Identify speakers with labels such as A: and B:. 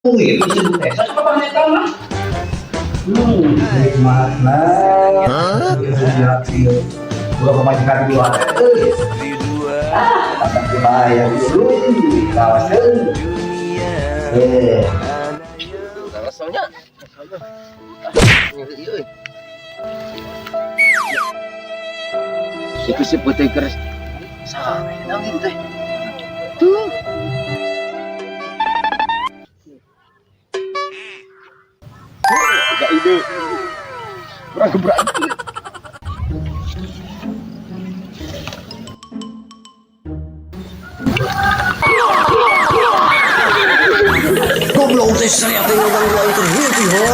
A: Gitu sih teh. Sok apa eta mah? Nikmatna. Ulah pamajikan dua teh euy. Ah, pasang kumaha dulu. Kawaseun. Eh.
B: Alasannya. Nyeri euy. Itu si putih keras. Saha naon itu teh? Tuh. Agak ide. Kurang gebrak.
C: Goblok teh saya teh ngomong aing teh heuti ho.